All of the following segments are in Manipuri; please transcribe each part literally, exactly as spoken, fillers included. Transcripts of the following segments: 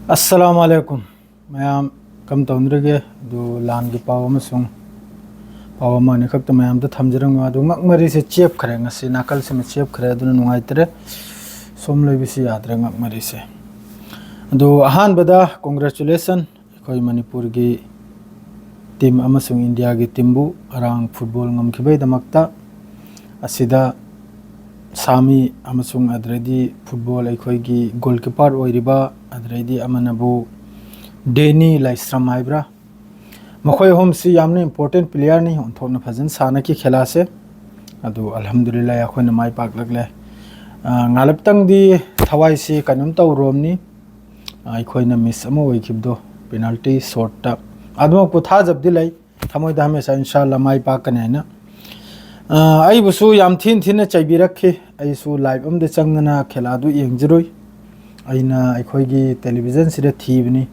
ꯑꯁꯂꯥꯃꯨ ꯑꯂꯥꯏꯀꯨꯝ꯫ ꯃꯌꯥꯝ ꯀꯝ ꯇꯧꯅꯔꯤꯒꯦ? ꯑꯗꯨ ꯂꯥꯟꯒꯤ ꯄꯥꯎ ꯑꯃꯁꯨꯡ ꯄꯥꯎ ꯑꯃ ꯑꯅꯤꯈꯛꯇ ꯃꯌꯥꯝꯗ ꯊꯝꯖꯔꯝꯃꯤ꯫ ꯑꯗꯨ ꯉꯛ ꯃꯔꯤꯁꯦ ꯆꯦꯞꯈ꯭ꯔꯦ, ꯉꯁꯤ ꯅꯥꯀꯜꯁꯤꯃ ꯆꯦꯞꯈ꯭ꯔꯦ, ꯑꯗꯨꯅ ꯅꯨꯡꯉꯥꯏꯇ꯭ꯔꯦ꯫ ꯁꯣꯝ ꯂꯩꯕꯁꯤ ꯌꯥꯗ꯭ꯔꯦ, ꯉꯛ ꯃꯔꯤꯁꯦ꯫ ꯑꯗꯨ ꯑꯍꯥꯟꯕꯗ congratulation ꯑꯩꯈꯣꯏ ꯃꯅꯤꯄꯨꯔꯒꯤ ꯇꯤꯝ ꯑꯃꯁꯨꯡ ꯏꯟꯗꯤꯌꯥꯒꯤ ꯇꯤꯝꯕꯨ ꯑꯔꯥꯡ ꯐꯨꯠꯕꯣꯜ ꯉꯝꯈꯤꯕꯒꯤꯗꯃꯛꯇ꯫ ꯑꯁꯤꯗ ꯁꯥꯃꯤ ꯑꯃꯁꯨꯡ ꯑꯗꯨꯗꯩꯗꯤ ꯐꯨꯠꯕꯣꯜ ꯑꯩꯈꯣꯏꯒꯤ ꯒꯣꯜꯀꯤꯄꯔ ꯑꯣꯏꯔꯤꯕ, ꯑꯗꯨꯗꯩꯗꯤ ꯑꯃꯅꯕꯨ ꯗꯦꯅꯤ ꯂꯥꯏꯁ꯭ꯔꯝ ꯍꯥꯏꯕ꯭ꯔꯥ, ꯃꯈꯣꯏ ꯑꯍꯨꯝꯁꯤ ꯌꯥꯝꯅ important playerꯅꯤ, ꯑꯣꯟꯊꯣꯛꯅ ꯐꯖꯅ ꯁꯥꯟꯅꯈꯤ ꯈꯦꯂꯥꯁꯦ꯫ ꯑꯗꯨ ꯑꯜꯍꯝꯗꯨꯂꯤꯜꯂꯥꯍ ꯑꯩꯈꯣꯏꯅ ꯃꯥꯏ ꯄꯥꯛꯂꯛꯂꯦ꯫ ꯑ, ꯉꯥꯂꯞꯇꯪꯗꯤ ꯊꯋꯥꯏꯁꯤ ꯀꯩꯅꯣꯝ ꯇꯧꯔꯣꯝꯅꯤ꯫ ꯑ, ꯑꯩꯈꯣꯏꯅ miss ꯑꯃ ꯑꯣꯏꯈꯤꯕꯗꯣ penalty shotꯇ꯫ ꯑꯗꯨꯃꯛꯄꯨ ꯊꯥꯖꯕꯗꯤ ꯂꯩ, ꯊꯃꯣꯏꯗ ꯍꯃꯦꯁꯥ ꯏꯟꯁꯥ ꯑꯜꯂꯥ ꯃꯥꯏ ꯄꯥꯛꯀꯅꯤ ꯍꯥꯏꯅ꯫ ꯑ, ꯑꯩꯕꯨꯁꯨ ꯌꯥꯝ ꯊꯤꯅ ꯊꯤꯅ ꯆꯩꯕꯤꯔꯛꯈꯤ꯫ ꯑꯩꯁꯨ live ꯑꯃꯗ ꯆꯪꯗꯅ ꯈꯦꯂꯥꯗꯨ ꯌꯦꯡꯖꯔꯨꯏ꯫ ꯑꯩꯅ ꯑꯩꯈꯣꯏꯒꯤ televisionꯁꯤꯗ ꯊꯤꯕꯅꯤ,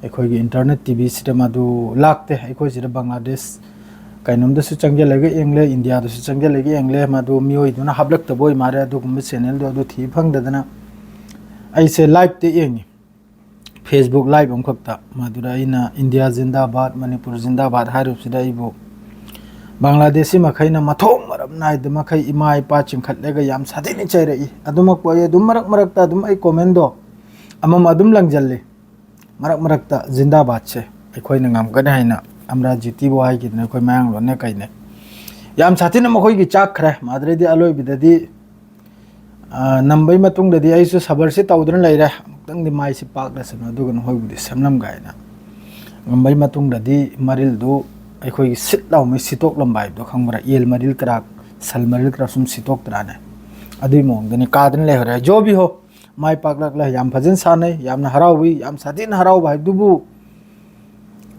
ꯑꯩꯈꯣꯏꯒꯤ internet TVꯁꯤꯗ ꯃꯗꯨ ꯂꯥꯛꯇꯦ꯫ ꯑꯩꯈꯣꯏꯁꯤꯗ ꯕꯪꯒ꯭ꯂꯥꯗꯦꯁ ꯀꯩꯅꯣꯝꯗꯁꯨ ꯆꯪꯁꯤꯜꯂꯒ ꯌꯦꯡꯂꯦ, ꯏꯟꯗꯤꯌꯥꯗꯁꯨ ꯆꯪꯁꯤꯜꯂꯒ ꯌꯦꯡꯂꯦ, ꯃꯗꯨ ꯃꯤꯑꯣꯏꯗꯨꯅ ꯍꯥꯞꯂꯛꯇꯕ ꯑꯣꯏ ꯃꯥꯜꯂꯦ꯫ ꯑꯗꯨꯒꯨꯝꯕ channelꯗꯣ ꯑꯗꯨ ꯊꯤꯕ ꯐꯪꯗꯗꯅ ꯑꯩꯁꯦ liveꯇ ꯌꯦꯡꯉꯤ, Facebook live ꯑꯃꯈꯛꯇ꯫ ꯃꯗꯨꯗ ꯑꯩꯅ "ꯏꯟꯗꯤꯌꯥ ꯖꯤꯟꯗꯥꯕꯥꯗ, ꯃꯅꯤꯄꯨꯔ ꯖꯤꯟꯗꯥꯕꯥꯗ" ꯍꯥꯏꯔꯨꯕꯁꯤꯗ ꯑꯩꯕꯨ ꯕꯪꯒ꯭ꯂꯥꯗꯦꯁꯤ ꯃꯈꯩꯅ ꯃꯊꯣꯡ ꯃꯔꯝ ꯅꯥꯏꯗ ꯃꯈꯩ ꯏꯃꯥ ꯏꯄꯥ ꯆꯤꯡꯈꯠꯂꯒ ꯌꯥꯝ ꯁꯥꯊꯤꯅ ꯆꯩꯔꯛꯏ꯫ ꯑꯗꯨꯃꯛꯄꯨ ꯑꯩ ꯑꯗꯨꯝ ꯃꯔꯛ ꯃꯔꯛꯇ ꯑꯗꯨꯝ ꯑꯩ commentꯗꯣ ꯑꯃꯃꯝ ꯑꯗꯨꯝ ꯂꯪꯁꯤꯜꯂꯤ꯫ ꯃꯔꯛ ꯃꯔꯛꯇ ꯖꯤꯟꯗꯥꯕꯥꯗꯁꯦ ꯑꯩꯈꯣꯏꯅ ꯉꯝꯒꯅꯤ ꯍꯥꯏꯅ ꯑꯝꯔꯥꯖꯤꯇꯤꯕꯨ ꯍꯥꯏꯈꯤꯗꯅ ꯑꯩꯈꯣꯏ ꯃꯌꯥꯡꯂꯣꯟꯅ ꯀꯩꯅꯦ꯫ ꯌꯥꯝ ꯁꯥꯊꯤꯅ ꯃꯈꯣꯏꯒꯤ ꯆꯥꯛꯈ꯭ꯔꯦ꯫ ꯃꯥꯗ꯭ꯔꯦꯗꯤ ꯑꯂꯣꯏꯕꯗꯗꯤ, ꯑ, ꯅꯝꯕꯩ ꯃꯇꯨꯡꯗꯗꯤ ꯑꯩꯁꯨ ꯁꯕꯔꯁꯤ ꯇꯧꯗꯨꯅ ꯂꯩꯔꯦ꯫ ꯑꯃꯨꯛꯇꯪꯗꯤ ꯃꯥꯏꯁꯤ ꯄꯥꯛꯂꯁꯅꯨ, ꯑꯗꯨꯒ ꯅꯈꯣꯏꯕꯨꯗꯤ ꯁꯦꯝꯂꯝꯒꯦ ꯍꯥꯏꯅ꯫ ꯉꯝꯕꯩ ꯃꯇꯨꯡꯗꯗꯤ ꯃꯔꯤꯜꯗꯨ ꯑꯩꯈꯣꯏꯒꯤ ꯁꯤꯠ ꯂꯥꯎꯃꯩ ꯁꯤꯠꯇꯣꯛꯂꯝꯕ ꯍꯥꯏꯕꯗꯣ ꯈꯪꯕ꯭ꯔꯥ? ꯌꯦꯜ ꯃꯔꯤꯜ ꯀꯔꯥꯛ, ꯁꯜ ꯃꯔꯤꯜ ꯀꯔꯥꯛ ꯁꯨꯝ ꯁꯤꯠꯇꯣꯛꯇ꯭ꯔꯥꯅꯦ? ꯑꯗꯨꯒꯤ ꯃꯑꯣꯡꯗꯅꯤ ꯀꯥꯗꯅ ꯂꯩꯍꯧꯔꯦ꯫ ꯖꯣ ꯚꯤ ꯍꯣ꯫ ꯃꯥꯏ ꯄꯥꯛꯂꯛꯂꯦ꯫ ꯌꯥꯝ ꯐꯖꯅ ꯁꯥꯟꯅꯩ, ꯌꯥꯝꯅ ꯍꯔꯥꯎꯏ, ꯌꯥꯝ ꯁꯥꯊꯤꯅ ꯍꯔꯥꯎꯕ ꯍꯥꯏꯕꯗꯨꯕꯨ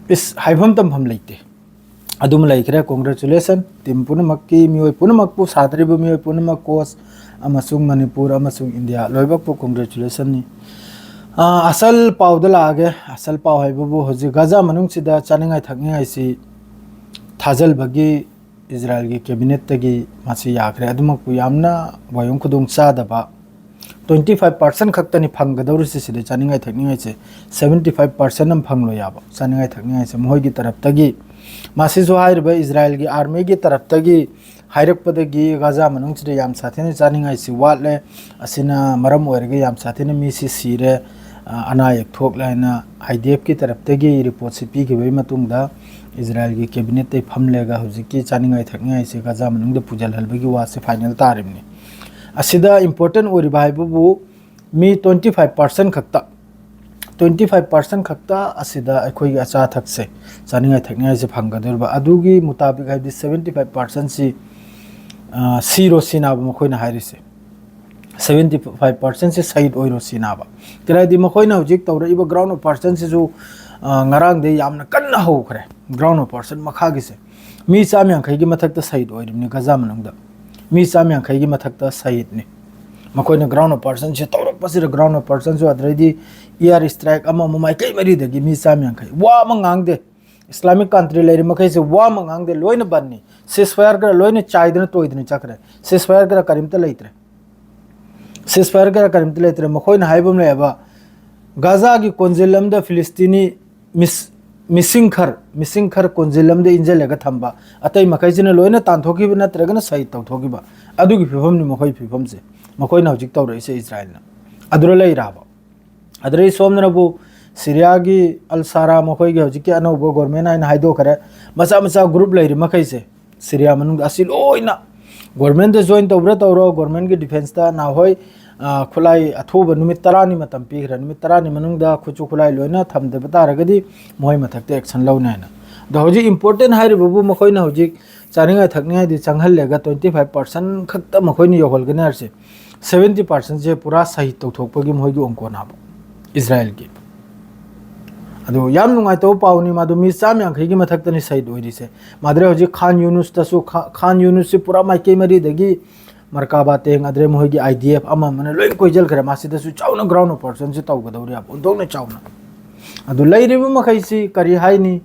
ꯏꯁ, ꯍꯥꯏꯐꯝ ꯇꯝꯐꯝ ꯂꯩꯇꯦ꯫ ꯑꯗꯨꯃ ꯂꯩꯈ꯭ꯔꯦ꯫ Congratulation team ꯄꯨꯝꯅꯃꯛꯀꯤ, ꯃꯤꯑꯣꯏ ꯄꯨꯝꯅꯃꯛꯄꯨ, ꯁꯥꯟꯅꯔꯤꯕ ꯃꯤꯑꯣꯏ ꯄꯨꯝꯅꯃꯛ, coach ꯑꯃꯁꯨꯡ ꯃꯅꯤꯄꯨꯔ ꯑꯃꯁꯨꯡ ꯏꯟꯗꯤꯌꯥ ꯂꯣꯏꯅꯃꯛꯄꯨ congratulationꯅꯤ꯫ ꯑꯥ, ꯑꯁꯜ ꯄꯥꯎꯗ ꯂꯥꯛꯑꯒꯦ꯫ ꯑꯁꯜ ꯄꯥꯎ ꯍꯥꯏꯕꯕꯨ ꯍꯧꯖꯤꯛ ꯒꯥꯖꯥ ꯃꯅꯨꯡꯁꯤꯗ ꯆꯥꯅꯤꯡꯉꯥꯏ ꯊꯛꯅꯤꯡꯉꯥꯏꯁꯤ ꯊꯥꯖꯤꯜꯕꯒꯤ ꯏꯖꯔꯥꯏꯜꯒꯤ cabinetꯇꯒꯤ ꯃꯁꯤ ꯌꯥꯈ꯭ꯔꯦ꯫ ꯑꯗꯨꯃꯛꯄꯨ ꯌꯥꯝꯅ ꯋꯥꯌꯣꯡ ꯈꯨꯗꯣꯡ ꯆꯥꯗꯕ Twenty five percent ꯈꯛꯇꯅꯤ ꯐꯪꯒꯗꯧꯔꯤꯁꯦ, ꯁꯤꯗ ꯆꯥꯅꯤꯡꯉꯥꯏ ꯊꯛꯅꯤꯡꯉꯥꯏꯁꯦ seventy five percent ꯑꯃ ꯐꯪꯂꯣꯏ ꯌꯥꯕ ꯆꯥꯅꯤꯡꯉꯥꯏ ꯊꯛꯅꯤꯡꯉꯥꯏꯁꯦ ꯃꯈꯣꯏꯒꯤ ꯇꯔꯞꯇꯒꯤ꯫ ꯃꯁꯤꯁꯨ ꯍꯥꯏꯔꯤꯕ ꯏꯖꯔꯥꯏꯜꯒꯤ ꯑꯥꯔꯃꯤꯒꯤ ꯇꯔꯞꯇꯒꯤ ꯍꯥꯏꯔꯛꯄꯗꯒꯤ ꯒꯥꯖꯥ ꯃꯅꯨꯡꯁꯤꯗ ꯌꯥꯝ ꯁꯥꯊꯤꯅ ꯆꯥꯅꯤꯡꯉꯥꯏꯁꯤ ꯋꯥꯠꯂꯦ꯫ ꯑꯁꯤꯅ ꯃꯔꯝ ꯑꯣꯏꯔꯒ ꯌꯥꯝ ꯁꯥꯊꯤꯅ ꯃꯤꯁꯤ ꯁꯤꯔꯦ, ꯑ, ꯑꯅꯥ ꯑꯌꯦꯛ ꯊꯣꯛꯂꯦ ꯍꯥꯏꯅ IDFꯀꯤ ꯇꯔꯞꯇꯒꯤ ꯔꯤꯄꯣꯔꯠꯁꯤ ꯄꯤꯈꯤꯕꯒꯤ ꯃꯇꯨꯡꯗ ꯏꯖꯔꯥꯏꯜꯒꯤ ꯀꯦꯕꯤꯅꯦꯠꯇꯩ ꯐꯝꯂꯒ ꯍꯧꯖꯤꯛꯀꯤ ꯆꯥꯅꯤꯡꯉꯥꯏ ꯊꯛꯅꯤꯡꯉꯥꯏꯁꯤ ꯒꯥꯖꯥ ꯃꯅꯨꯡꯗ ꯄꯨꯁꯤꯜꯍꯜꯕꯒꯤ ꯋꯥꯁꯤ ꯐꯥꯏꯅꯦꯜ ꯇꯥꯔꯤꯕꯅꯤ꯫ ꯑꯁꯤꯗ ꯏꯝꯄꯣꯔꯇꯦꯟ ꯑꯣꯏꯔꯤꯕ ꯍꯥꯏꯕꯕꯨ ꯃꯤ twenty five percent ꯈꯛꯇ, twenty five percent ꯈꯛꯇ ꯑꯁꯤꯗ ꯑꯩꯈꯣꯏꯒꯤ ꯑꯆꯥ ꯑꯊꯛꯁꯦ, ꯆꯥꯅꯤꯡꯉꯥꯏ ꯊꯛꯅꯤꯡꯉꯥꯏꯁꯦ ꯐꯪꯒꯗꯧꯔꯤꯕ꯫ ꯑꯗꯨꯒꯤ ꯃꯨꯇꯥꯕꯤꯛ ꯍꯥꯏꯕꯗꯤ seventy five percentꯁꯤ, ꯑ, ꯁꯤꯔꯣ ꯁꯤꯅꯥꯕ ꯃꯈꯣꯏꯅ ꯍꯥꯏꯔꯤꯁꯦ꯫ Seventy five percentꯁꯦ ꯁꯍꯤꯗ ꯑꯣꯏꯔꯣ ꯁꯤꯅꯥꯕ꯫ ꯀꯔꯤ ꯍꯥꯏꯗꯤ ꯃꯈꯣꯏꯅ ꯍꯧꯖꯤꯛ ꯇꯧꯔꯛꯏꯕ ground operation ꯁꯤꯁꯨ, ꯑ, ꯉꯔꯥꯡꯗꯩ ꯌꯥꯝꯅ ꯀꯟꯅ ꯍꯧꯈ꯭ꯔꯦ꯫ Ground operation ꯃꯈꯥꯒꯤꯁꯦ ꯃꯤ ꯆꯥꯝ ꯌꯥꯡꯈꯩꯒꯤ ꯃꯊꯛꯇ ꯁꯍꯤꯗ ꯑꯣꯏꯔꯤꯕꯅꯤ ꯒꯥꯖꯥ ꯃꯅꯨꯡꯗ꯫ ꯃꯤ ꯆꯥꯝ ꯌꯥꯡꯈꯩꯒꯤ ꯃꯊꯛꯇ ꯁꯍꯤꯗꯅꯤ꯫ ꯃꯈꯣꯏꯅ ground operationꯁꯦ ꯇꯧꯔꯛꯄꯁꯤꯗ, ground operationꯁꯨ, ꯑꯗꯨꯗꯩꯗꯤ air strike ꯑꯃ ꯑꯃ ꯃꯥꯏꯀꯩ ꯃꯔꯤꯗꯒꯤ ꯃꯤ ꯆꯥꯝ ꯌꯥꯡꯈꯩ꯫ ꯋꯥ ꯑꯃ ꯉꯥꯡꯗꯦ꯫ Islamic country ꯂꯩꯔꯤ ꯃꯈꯩꯁꯦ ꯋꯥ ꯑꯃ ꯉꯥꯡꯗꯦ, ꯂꯣꯏꯅ ꯕꯟꯅꯤ꯫ Ceasefire ꯈꯔ ꯂꯣꯏꯅ ꯆꯥꯏꯗꯅ ꯇꯣꯏꯗꯅ ꯆꯠꯈ꯭ꯔꯦ꯫ Ceasefire ꯈꯔ ꯀꯔꯤꯝꯇ ꯂꯩꯇ꯭ꯔꯦ꯫ Ceasefire ꯈꯔ ꯀꯔꯤꯝꯇ ꯂꯩꯇ꯭ꯔꯦ꯫ ꯃꯈꯣꯏꯅ ꯍꯥꯏꯕ ꯑꯃ ꯂꯩꯌꯦꯕ, ꯒꯥꯖꯥꯒꯤ ꯀꯣꯟꯖꯤꯜ ꯑꯃꯗ ꯐꯤꯂꯤꯁꯇꯤꯅꯤ ꯃꯤꯁ-, ꯃꯤꯁꯤꯡ ꯈꯔ, ꯃꯤꯁꯤꯡ ꯈꯔ ꯀꯣꯟꯖꯤꯜ ꯑꯃꯗ ꯏꯟꯖꯜꯂꯒ ꯊꯝꯕ, ꯑꯇꯩ ꯃꯈꯩꯁꯤꯅ ꯂꯣꯏꯅ ꯇꯥꯟꯊꯣꯛꯈꯤꯕ ꯅꯠꯇ꯭ꯔꯒꯅ ꯁꯍꯤꯗ ꯇꯧꯊꯣꯛꯈꯤꯕ꯫ ꯑꯗꯨꯒꯤ ꯐꯤꯕꯝꯅꯤ ꯃꯈꯣꯏ ꯐꯤꯕꯝꯁꯦ, ꯃꯈꯣꯏꯅ ꯍꯧꯖꯤꯛ ꯇꯧꯔꯛꯏꯁꯦ ꯏꯖꯔꯥꯏꯜꯅ꯫ ꯑꯗꯨꯗ ꯂꯩꯔꯕ꯫ ꯑꯗꯨꯗꯩ ꯁꯣꯝꯗꯅꯕꯨ ꯁꯤꯔꯤꯌꯥꯒꯤ ꯑꯜ ꯁꯥꯔꯥ, ꯃꯈꯣꯏꯒꯤ ꯍꯧꯖꯤꯛꯀꯤ ꯑꯅꯧꯕ government ꯍꯥꯏꯅ ꯍꯥꯏꯗꯣꯛꯈ꯭ꯔꯦ꯫ ꯃꯆꯥ ꯃꯆꯥ group ꯂꯩꯔꯤ ꯃꯈꯩꯁꯦ ꯁꯤꯔꯤꯌꯥ ꯃꯅꯨꯡꯗ ꯑꯁꯤ ꯂꯣꯏꯅ governmentꯇ join ꯇꯧꯕ꯭ꯔꯥ ꯇꯧꯔꯣ, governmentꯀꯤ defenceꯇ ꯅꯍꯥꯟꯋꯥꯏ, ꯑ, ꯈꯨꯠꯂꯥꯏ ꯑꯊꯨꯕ ꯅꯨꯃꯤꯠ ꯇꯔꯥꯅꯤ ꯃꯇꯝ ꯄꯤꯈ꯭ꯔꯦ꯫ ꯅꯨꯃꯤꯠ ꯇꯔꯥꯅꯤ ꯃꯅꯨꯡꯗ ꯈꯨꯠꯁꯨ ꯈꯨꯠꯂꯥꯏ ꯂꯣꯏꯅ ꯊꯝꯗꯕ ꯇꯥꯔꯒꯗꯤ ꯃꯈꯣꯏ ꯃꯊꯛꯇ action ꯂꯧꯅꯤ ꯍꯥꯏꯅ꯫ ꯑꯗꯣ ꯍꯧꯖꯤꯛ important ꯍꯥꯏꯔꯤꯕꯕꯨ ꯃꯈꯣꯏꯅ ꯍꯧꯖꯤꯛ ꯆꯥꯅꯤꯡꯉꯥꯏ ꯊꯛꯅꯤꯡꯉꯥꯏꯗꯤ ꯆꯪꯍꯜꯂꯦꯒ twenty five percent ꯈꯛꯇ ꯃꯈꯣꯏꯅ ꯌꯧꯍꯜꯒꯅꯤ ꯍꯥꯏꯔꯁꯦ꯫ Seventy percentꯁꯦ ꯄꯨꯔꯥ ꯁꯍꯤꯗ ꯇꯧꯊꯣꯛꯄꯒꯤ ꯃꯈꯣꯏꯒꯤ ꯑꯣꯡꯀꯣꯟ ꯍꯥꯏꯕ ꯏꯖꯔꯥꯏꯜꯒꯤ꯫ ꯑꯗꯣ ꯌꯥꯝ ꯅꯨꯡꯉꯥꯏꯇꯕ ꯄꯥꯎꯅꯤ, ꯃꯗꯨ ꯃꯤ ꯆꯥꯝ ꯌꯥꯡꯈꯩꯒꯤ ꯃꯊꯛꯇꯅꯤ ꯁꯍꯤꯗ ꯑꯣꯏꯔꯤꯁꯦ꯫ ꯃꯥꯗ꯭ꯔꯦ ꯍꯧꯖꯤꯛ ꯈꯥꯟ ꯌꯨꯅꯨꯁꯇꯁꯨ, ꯈꯥ-, ꯈꯥꯟ ꯌꯨꯅꯨꯁꯁꯤ ꯄꯨꯔꯥ ꯃꯥꯏꯀꯩ ꯃꯔꯤꯗꯒꯤ ꯃꯔꯀꯥꯕꯥ ꯇꯦꯡ, ꯑꯗ꯭ꯔꯦ ꯃꯈꯣꯏꯒꯤ IDF ꯑꯃ ꯑꯃꯅ ꯂꯣꯏ ꯀꯣꯏꯁꯤꯟꯈ꯭ꯔꯦ꯫ ꯃꯥꯁꯤꯗꯁꯨ ꯆꯥꯎꯅ ground operationꯁꯤ ꯇꯧꯒꯗꯧꯔꯤ ꯍꯥꯏꯕ, ꯑꯣꯟꯊꯣꯛꯅ ꯆꯥꯎꯅ꯫ ꯑꯗꯨ ꯂꯩꯔꯤꯕ ꯃꯈꯩꯁꯤ ꯀꯔꯤ ꯍꯥꯏꯅꯤ?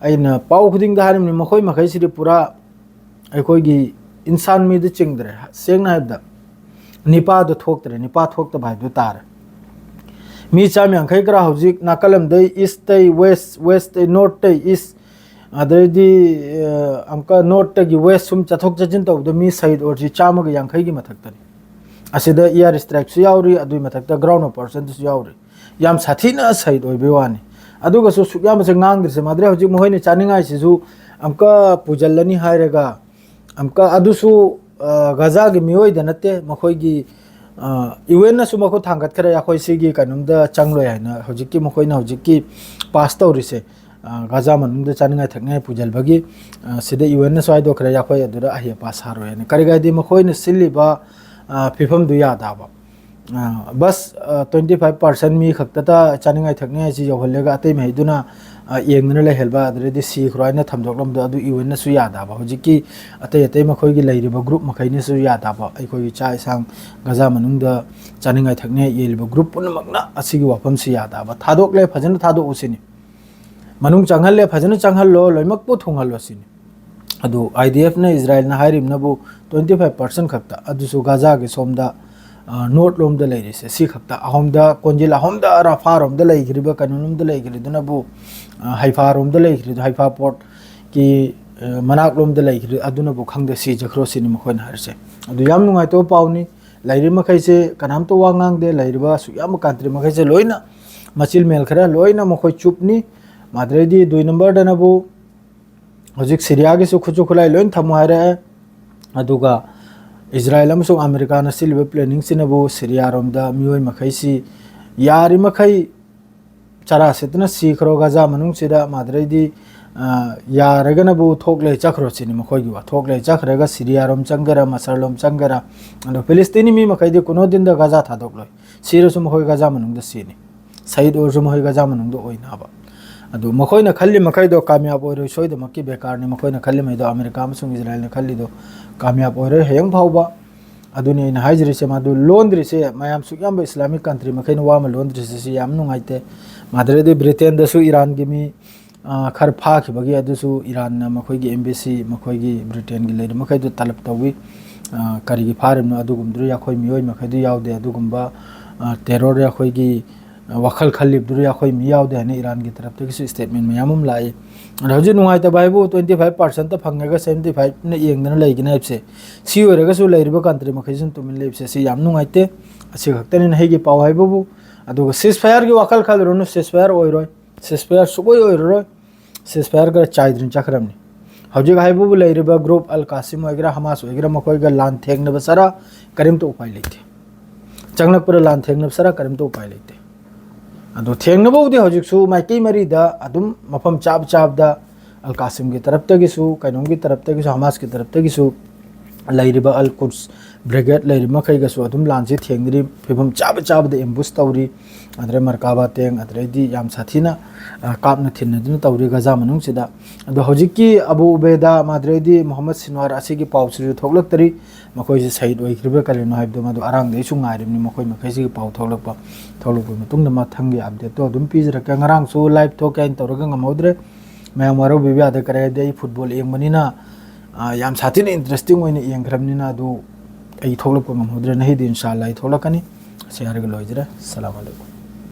ꯑꯩꯅ ꯄꯥꯎ ꯈꯨꯗꯤꯡꯗ ꯍꯥꯏꯔꯤꯕꯅꯤ, ꯃꯈꯣꯏ ꯃꯈꯩꯁꯤꯗꯤ ꯄꯨꯔꯥ ꯑꯩꯈꯣꯏꯒꯤ ꯏꯟꯁꯥꯟ ꯃꯤꯗ ꯆꯤꯡꯗ꯭ꯔꯦ꯫ ꯁꯦꯡꯅ ꯍꯥꯏꯕꯗ, ꯅꯤꯄꯥꯗꯣ ꯊꯣꯛꯇ꯭ꯔꯦ, ꯅꯤꯄꯥ ꯊꯣꯛꯇꯕ ꯍꯥꯏꯕꯗꯨ ꯇꯥꯔꯦ꯫ ꯃꯤ ꯆꯥꯝ ꯌꯥꯡꯈꯩ ꯈꯔ ꯍꯧꯖꯤꯛ ꯅꯥꯀꯜ ꯑꯃꯗꯩ ꯏꯁꯇꯩ ꯋꯦꯁ, ꯋꯦꯁꯇꯩ ꯅꯣꯔꯠꯇꯩ ꯏꯁ, ꯑꯗꯩꯗꯤ ꯑ, ꯑꯃꯨꯛꯀ ꯅꯣꯔꯠꯇꯒꯤ ꯋꯦꯁ ꯁꯨꯝ ꯆꯠꯊꯣꯛ ꯆꯠꯁꯤꯟ ꯇꯧꯕꯗ ꯃꯤ ꯁꯍꯤꯗ ꯑꯣꯏꯔꯤꯁꯤ ꯆꯥꯝꯃꯒ ꯌꯥꯡꯈꯩꯒꯤ ꯃꯊꯛꯇꯅꯤ꯫ ꯑꯁꯤꯗ ꯏꯌꯥꯔ ꯏꯁꯇ꯭ꯔꯥꯏꯛꯁꯨ ꯌꯥꯎꯔꯤ, ꯑꯗꯨꯒꯤ ꯃꯊꯛꯇ ꯒ꯭ꯔꯥꯎꯟ ꯑꯣꯄꯔꯦꯁꯟꯗꯁꯨ ꯌꯥꯎꯔꯤ꯫ ꯌꯥꯝ ꯁꯥꯊꯤꯅ ꯁꯍꯤꯗ ꯑꯣꯏꯕꯩ ꯋꯥꯅꯤ꯫ ꯑꯗꯨꯒꯁꯨ ꯁꯨꯛ ꯌꯥꯝꯕꯁꯦ ꯉꯥꯡꯗ꯭ꯔꯤꯁꯦ ꯃꯥꯗ꯭ꯔꯦ ꯍꯧꯖꯤꯛ ꯃꯈꯣꯏꯅ ꯆꯥꯅꯤꯡꯉꯥꯏꯁꯤꯁꯨ ꯑꯃꯨꯛꯀ ꯄꯨꯁꯤꯜꯂꯅꯤ ꯍꯥꯏꯔꯒ ꯑꯃꯨꯛꯀ ꯑꯗꯨꯁꯨ ꯑ, ꯒꯖꯥꯒꯤ ꯃꯤꯑꯣꯏꯗ ꯅꯠꯇꯦ, ꯃꯈꯣꯏꯒꯤ ꯌꯨ ꯑꯦꯟꯅꯁꯨ ꯃꯈꯨꯠ ꯊꯥꯡꯒꯠꯈ꯭ꯔꯦ, ꯑꯩꯈꯣꯏ ꯁꯤꯒꯤ ꯀꯩꯅꯣꯝꯗ ꯆꯪꯂꯣꯏ ꯍꯥꯏꯅ꯫ ꯍꯧꯖꯤꯛꯀꯤ ꯃꯈꯣꯏꯅ ꯍꯧꯖꯤꯛꯀꯤ ꯄꯥꯁ ꯇꯧꯔꯤꯁꯦ, ꯑ, ꯒꯖꯥ ꯃꯅꯨꯡꯗ ꯆꯥꯅꯤꯡꯉꯥꯏ ꯊꯛꯅꯤꯡꯉꯥꯏ ꯄꯨꯁꯤꯟꯕꯒꯤ, ꯑ, ꯁꯤꯗ ꯌꯨ ꯑꯦꯟꯅꯁꯨ ꯍꯥꯏꯗꯣꯛꯈ꯭ꯔꯦ, ꯑꯩꯈꯣꯏ ꯑꯗꯨꯗ ꯑꯍꯩ ꯑꯄꯥ ꯁꯥꯔꯣꯏ ꯍꯥꯏꯅ꯫ ꯀꯔꯤꯒꯤꯗꯤ ꯃꯈꯣꯏꯅ ꯁꯤꯜꯂꯤꯕ ꯑ, ꯐꯤꯕꯝꯗꯨ ꯌꯥꯗꯕ꯫ ꯑ, ꯕꯁ, ꯑ, ꯇ꯭ꯋꯦꯟꯇꯤ ꯐꯥꯏꯚ ꯄꯥꯔꯁꯦꯟ ꯃꯤ ꯈꯛꯇꯗ ꯆꯥꯅꯤꯡꯉꯥꯏ ꯊꯛꯅꯤꯡꯉꯥꯏꯁꯤ ꯌꯧꯍꯜꯂꯒ ꯑꯇꯩ ꯃꯍꯩꯗꯨꯅ, ꯑ, ꯌꯦꯡꯗꯨꯅ ꯂꯩꯍꯟꯕ, ꯑꯗꯨꯗꯩꯗꯤ ꯁꯤꯈ꯭ꯔꯣ ꯍꯥꯏꯅ ꯊꯝꯗꯣꯛꯂꯝꯕꯗꯣ ꯑꯗꯨ ꯌꯨ ꯑꯦꯟꯅꯁꯨ ꯌꯥꯗꯕ꯫ ꯍꯧꯖꯤꯛꯀꯤ ꯑꯇꯩ ꯑꯇꯩ ꯃꯈꯣꯏꯒꯤ ꯂꯩꯔꯤꯕ ꯒ꯭ꯔꯨꯞ ꯃꯈꯩꯅꯁꯨ ꯌꯥꯗꯕ꯫ ꯑꯩꯈꯣꯏꯒꯤ ꯆꯥꯛ ꯏꯟꯁꯥꯡ ꯒꯖꯥ ꯃꯅꯨꯡꯗ ꯆꯥꯅꯤꯡꯉꯥꯏ ꯊꯛꯅꯤꯡꯉꯥꯏ ꯌꯦꯜꯂꯤꯕ ꯒ꯭ꯔꯨꯞ ꯄꯨꯝꯅꯃꯛꯅ ꯑꯁꯤꯒꯤ ꯋꯥꯐꯝꯁꯤ ꯌꯥꯗꯕ꯫ ꯊꯥꯗꯣꯛꯂꯦ, ꯐꯖꯅ ꯊꯥꯗꯣꯛꯎ ꯁꯤꯅꯤ꯫ ꯃꯅꯨꯡ ꯆꯪꯍꯜꯂꯦ, ꯐꯖꯅ ꯆꯪꯍꯜꯂꯣ, ꯂꯣꯏꯅꯃꯛꯄꯨ ꯊꯨꯡꯍꯜꯂꯣ ꯁꯤꯅꯤ꯫ ꯑꯗꯨ ꯑꯥꯏ ꯗꯤ ꯑꯦꯐꯅ, ꯏꯖꯔꯥꯌꯦꯜꯅ ꯍꯥꯏꯔꯤꯕꯅꯕꯨ ꯇ꯭ꯋꯦꯟꯇꯤ ꯐꯥꯏꯚ ꯄꯥꯔꯁꯦꯟ ꯈꯛꯇ, ꯑꯗꯨꯁꯨ ꯒꯥꯖꯥꯒꯤ ꯁꯣꯝꯗ, ꯑ, ꯅꯣꯔꯠ ꯂꯣꯝꯗ ꯂꯩꯔꯤꯁꯦ, ꯁꯤ ꯈꯛꯇ, ꯑꯍꯣꯝꯗ, ꯀꯣꯟꯖꯤꯜ ꯑꯍꯣꯝꯗ, ꯔꯥꯐꯥꯔꯣꯝꯗ ꯂꯩꯈ꯭ꯔꯤꯕ, ꯀꯩꯅꯣꯂꯣꯝꯗ ꯂꯩꯈ꯭ꯔꯤꯗꯨꯅꯕꯨ, ꯑ, ꯍꯩꯐꯥꯔꯣꯝꯗ ꯂꯩꯈ꯭ꯔꯤꯗꯨ, ꯍꯩꯐꯥ ꯄꯣꯔꯠꯀꯤ, ꯑ, ꯃꯅꯥꯛꯂꯣꯝꯗ ꯂꯩꯈ꯭ꯔꯤ, ꯑꯗꯨꯅꯕꯨ ꯈꯪꯗꯦ, ꯁꯤꯖꯈ꯭ꯔꯣ ꯁꯤꯅꯤ ꯃꯈꯣꯏꯅ ꯍꯥꯏꯔꯤꯁꯦ꯫ ꯑꯗꯨ ꯌꯥꯝ ꯅꯨꯡꯉꯥꯏꯇꯕ ꯄꯥꯎꯅꯤ꯫ ꯂꯩꯔꯤꯕ ꯃꯈꯩꯁꯦ ꯀꯅꯥꯝꯇ ꯋꯥ ꯉꯥꯡꯗꯦ, ꯂꯩꯔꯤꯕ ꯑꯁꯨꯛ ꯌꯥꯝꯕ ꯀꯟꯇ꯭ꯔꯤ ꯃꯈꯩꯁꯦ ꯂꯣꯏꯅ ꯃꯆꯤꯜ ꯃꯦꯜ ꯈꯔ ꯂꯣꯏꯅ ꯃꯈꯣꯏ ꯆꯨꯞꯅꯤ꯫ ꯃꯥꯗ꯭ꯔꯩꯗꯤ ꯗꯨꯏ ꯅꯝꯕꯔꯗꯅꯕꯨ ꯍꯧꯖꯤꯛ ꯁꯤꯔꯤꯌꯥꯒꯤꯁꯨ ꯈꯨꯠꯁꯨ ꯈꯨꯠꯂꯥꯏ ꯂꯣꯏ ꯊꯝꯃꯨ ꯍꯥꯏꯔꯛꯑꯦ꯫ ꯑꯗꯨꯒ ꯏꯖꯔꯥꯌꯦꯜ ꯑꯃꯁꯨꯡ ꯑꯃꯦꯔꯤꯀꯥꯅ ꯁꯤꯜꯂꯤꯕ ꯄ꯭ꯂꯦꯅꯤꯡꯁꯤꯅꯕꯨ ꯁꯤꯔꯤꯌꯥꯔꯣꯝꯗ ꯃꯤꯑꯣꯏ ꯃꯈꯩꯁꯤ ꯌꯥꯔꯤꯃꯈꯩ ꯆꯔꯥ ꯁꯤꯠꯇꯅ ꯁꯤꯈ꯭ꯔꯣ ꯒꯥꯖꯥ ꯃꯅꯨꯡꯁꯤꯗ, ꯃꯥꯗ꯭ꯔꯩꯗꯤ, ꯑ, ꯌꯥꯔꯒꯅꯕꯨ ꯊꯣꯛꯂꯦ ꯆꯠꯈ꯭ꯔꯣ ꯁꯤꯅꯤ ꯃꯈꯣꯏꯒꯤ ꯋꯥ꯫ ꯊꯣꯛꯂꯦ ꯆꯠꯈ꯭ꯔꯒ ꯁꯤꯔꯤꯌꯥꯔꯣꯝ ꯆꯪꯒꯦꯔꯥ, ꯃꯁꯔꯂꯣꯝ ꯆꯪꯒꯦꯔꯥ, ꯑꯗꯣ ꯐꯤꯂꯤꯁꯇꯤꯅꯤ ꯃꯤ ꯃꯈꯩꯗꯤ ꯀꯨꯅꯣꯗꯤꯟꯗ ꯒꯥꯖꯥ ꯊꯥꯗꯣꯛꯂꯣꯏ꯫ ꯁꯤꯔꯁꯨ ꯃꯈꯣꯏ ꯒꯥꯖꯥ ꯃꯅꯨꯡꯗ ꯁꯤꯅꯤ꯫ ꯁꯍꯤꯗ ꯑꯣꯏꯔꯁꯨ ꯃꯈꯣꯏ ꯒꯥꯖꯥ ꯃꯅꯨꯡꯗ ꯑꯣꯏꯅꯕ꯫ ꯑꯗꯨ ꯃꯈꯣꯏꯅ ꯈꯜꯂꯤ ꯃꯈꯩꯗꯣ ꯀꯥꯃꯌꯥꯕ ꯑꯣꯏꯔꯣꯏ, ꯁꯣꯏꯗꯃꯛꯀꯤ ꯕꯦꯀꯥꯔꯅꯤ꯫ ꯃꯈꯣꯏꯅ ꯈꯜꯂꯤ ꯃꯈꯩꯗꯣ, ꯑꯃꯦꯔꯤꯀꯥ ꯑꯃꯁꯨꯡ ꯏꯖꯔꯥꯌꯦꯜꯅ ꯈꯜꯂꯤꯗꯣ ꯀꯥꯃꯌꯥꯕ ꯑꯣꯏꯔꯣꯏ ꯍꯌꯦꯡ ꯐꯥꯎꯕ꯫ ꯑꯗꯨꯅꯤ ꯑꯩꯅ ꯍꯥꯏꯖꯔꯤꯁꯦ, ꯃꯗꯨ ꯂꯣꯟꯗ꯭ꯔꯤꯁꯦ, ꯃꯌꯥꯝ ꯁꯨꯛ ꯌꯥꯝꯕ ꯏꯁꯂꯥꯃꯤꯛ ꯀꯟꯇ꯭ꯔꯤ ꯃꯈꯩꯅ ꯋꯥ ꯑꯃ ꯂꯣꯟꯗ꯭ꯔꯤꯁꯦ, ꯁꯤ ꯌꯥꯝ ꯅꯨꯡꯉꯥꯏꯇꯦ꯫ ꯃꯥꯗ꯭ꯔꯗꯤ ꯕ꯭ꯔꯤꯇꯦꯟꯗꯁꯨ ꯏꯔꯥꯟꯒꯤ ꯃꯤ, ꯑ, ꯈꯔ ꯐꯥꯈꯤꯕꯒꯤ, ꯑꯗꯨꯁꯨ ꯏꯔꯥꯟꯅ ꯃꯈꯣꯏꯒꯤ ꯑꯦꯝꯕꯦꯁꯤ, ꯃꯈꯣꯏꯒꯤ ꯕ꯭ꯔꯤꯇꯦꯟꯒꯤ ꯂꯩꯔꯤꯕ ꯃꯈꯩꯗꯨ ꯇꯂꯕ ꯇꯧꯏ꯫ ꯑ, ꯀꯔꯤꯒꯤ ꯐꯥꯔꯤꯕꯅꯣ, ꯑꯗꯨꯒꯨꯝꯕꯗꯨꯗꯤ ꯑꯩꯈꯣꯏ ꯃꯤꯑꯣꯏ ꯃꯈꯩꯗꯤ ꯌꯥꯎꯗꯦ, ꯑꯗꯨꯒꯨꯝꯕ, ꯑ, terror ꯑꯩꯈꯣꯏꯒꯤ, ꯑ, ꯋꯥꯈꯜ ꯈꯜꯂꯤꯕꯗꯨꯗꯤ ꯑꯩꯈꯣꯏ ꯃꯤ ꯌꯥꯎꯗꯦ ꯍꯥꯏꯅ ꯏꯔꯥꯟꯒꯤ ꯇꯔꯞꯇꯒꯤꯁꯨ statement ꯃꯌꯥꯝ ꯑꯃ ꯂꯥꯛꯏ꯫ ꯑꯗꯣ ꯍꯧꯖꯤꯛ ꯅꯨꯡꯉꯥꯏꯇꯕ ꯍꯥꯏꯕꯨ twenty five percent ꯐꯪꯉꯒ seventy five ꯅ ꯌꯦꯡꯗꯅ ꯂꯩꯒꯅꯤ ꯍꯥꯏꯕꯁꯦ, ꯁꯤ ꯑꯣꯏꯔꯒꯁꯨ ꯂꯩꯔꯤꯕ country ꯃꯈꯩꯁꯤꯅ ꯇꯨꯃꯤꯟ ꯂꯩꯕꯁꯦ, ꯁꯤ ꯌꯥꯝ ꯅꯨꯡꯉꯥꯏꯇꯦ꯫ ꯑꯁꯤ ꯈꯛꯇꯅꯤꯅ ꯑꯩꯒꯤ ꯄꯥꯎ ꯍꯥꯏꯕꯕꯨ꯫ ꯑꯗꯨꯒ ceasefire ꯒꯤ ꯋꯥꯈꯜ ꯈꯜꯂꯨꯔꯅꯨ, ceasefire ꯑꯣꯏꯔꯣꯏ, ceasefire ꯁꯨꯛꯑꯣꯏ ꯑꯣꯏꯔꯔꯣꯏ꯫ Ceasefire ꯈꯔ ꯆꯥꯏꯗꯅ ꯆꯠꯈ꯭ꯔꯕꯅꯤ꯫ ꯍꯧꯖꯤꯛ ꯍꯥꯏꯕꯕꯨ ꯂꯩꯔꯤꯕ group ꯑꯜ ꯀꯥꯁꯤꯝ ꯑꯣꯏꯒꯦꯔꯥ, ꯍꯃꯥꯁ ꯑꯣꯏꯒꯦꯔꯥ, ꯃꯈꯣꯏꯒ ꯂꯥꯟ ꯊꯦꯡꯅꯕ ꯆꯔꯥ ꯀꯔꯤꯝꯇ ꯎꯄꯥꯏ ꯂꯩꯇꯦ꯫ ꯆꯪꯂꯛꯄꯗ ꯂꯥꯟ ꯊꯦꯡꯅꯕ ꯆꯔꯥ ꯀꯔꯤꯝꯇ ꯎꯄꯥꯏ ꯂꯩꯇꯦ꯫ ꯑꯗꯣ ꯊꯦꯡꯅꯕꯕꯨꯗꯤ ꯍꯧꯖꯤꯛꯁꯨ ꯃꯥꯏꯀꯩ ꯃꯔꯤꯗ ꯑꯗꯨꯝ ꯃꯐꯝ ꯆꯥꯕ ꯆꯥꯕꯗ ꯑꯜ ꯀꯥꯁꯤꯝꯒꯤ ꯇꯔꯞꯇꯒꯤꯁꯨ, ꯀꯩꯅꯣꯝꯒꯤ ꯇꯔꯞꯇꯒꯤꯁꯨ, ꯍꯃꯥꯁꯀꯤ ꯇꯔꯞꯇꯒꯤꯁꯨ ꯂꯩꯔꯤꯕ ꯑꯜ ꯀꯨꯗꯁ brigade ꯂꯩꯔꯤꯕ ꯃꯈꯩꯒꯁꯨ ꯑꯗꯨꯝ ꯂꯥꯟꯁꯤ ꯊꯦꯡꯅꯔꯤ, ꯐꯤꯕꯝ ꯆꯥꯕ ꯆꯥꯕꯗ ambush ꯇꯧꯔꯤ꯫ ꯑꯗꯨꯗꯩ ꯃꯔꯀꯥꯕꯥ tank, ꯑꯗꯨꯗꯩꯗꯤ ꯌꯥꯝ ꯁꯥꯊꯤꯅ, ꯑ, ꯀꯥꯞꯅ ꯊꯤꯟꯅꯗꯨꯅ ꯇꯧꯔꯤ ꯒꯖꯥ ꯃꯅꯨꯡꯁꯤꯗ꯫ ꯑꯗꯣ ꯍꯧꯖꯤꯛꯀꯤ ꯑꯕꯨ ꯎꯕꯦꯗꯥ, ꯑꯗꯨꯗꯩꯗꯤ ꯃꯣꯍꯝꯃꯗ ꯁꯤꯟꯋꯥꯔ ꯑꯁꯤꯒꯤ ꯄꯥꯎꯁꯤꯁꯨ ꯊꯣꯛꯂꯛꯇꯔꯤ꯫ ꯃꯈꯣꯏꯁꯦ ꯁꯍꯤꯗ ꯑꯣꯏꯈ꯭ꯔꯤꯕ꯭ꯔꯥ ꯀꯔꯤꯅꯣ ꯍꯥꯏꯕꯗꯣ ꯃꯗꯨ ꯑꯔꯥꯡꯗꯩꯁꯨ ꯉꯥꯏꯔꯤꯕꯅꯤ꯫ ꯃꯈꯣꯏ ꯃꯈꯩꯁꯤꯒꯤ ꯄꯥꯎ ꯊꯣꯛꯂꯛꯄ, ꯊꯣꯛꯂꯛꯄꯒꯤ ꯃꯇꯨꯡꯗ ꯃꯊꯪꯒꯤ update ꯇꯣ ꯑꯗꯨꯝ ꯄꯤꯖꯔꯛꯀꯦ꯫ ꯉꯔꯥꯡꯁꯨ live ꯊꯣꯛꯀꯦ ꯍꯥꯏꯅ ꯇꯧꯔꯒ ꯉꯝꯍꯧꯗ꯭ꯔꯦ꯫ ꯃꯌꯥꯝ ꯋꯥꯔꯧꯕꯤꯕ ꯌꯥꯗꯦ, ꯀꯔꯤ ꯍꯥꯏꯗꯤ ꯑꯩ football ꯌꯦꯡꯕꯅꯤꯅ, ꯑ, ꯌꯥꯝ ꯁꯥꯊꯤꯅ interesting ꯑꯣꯏꯅ ꯌꯦꯡꯈ꯭ꯔꯕꯅꯤꯅ ꯑꯗꯨ ꯑꯩ ꯊꯣꯛꯂꯛꯄ ꯉꯝꯍꯧꯗ꯭ꯔꯦ꯫ ꯅꯍꯤꯗꯤ ꯏꯟꯁꯥ ꯑꯜꯂꯥ ꯑꯩ ꯊꯣꯛꯂꯛꯀꯅꯤ꯫ ꯑꯁꯤ ꯍꯥꯏꯔꯒ ꯂꯣꯏꯖꯔꯦ꯫ ꯑꯁꯂꯥꯃꯨ ꯑꯂꯩꯀꯨꯝ꯫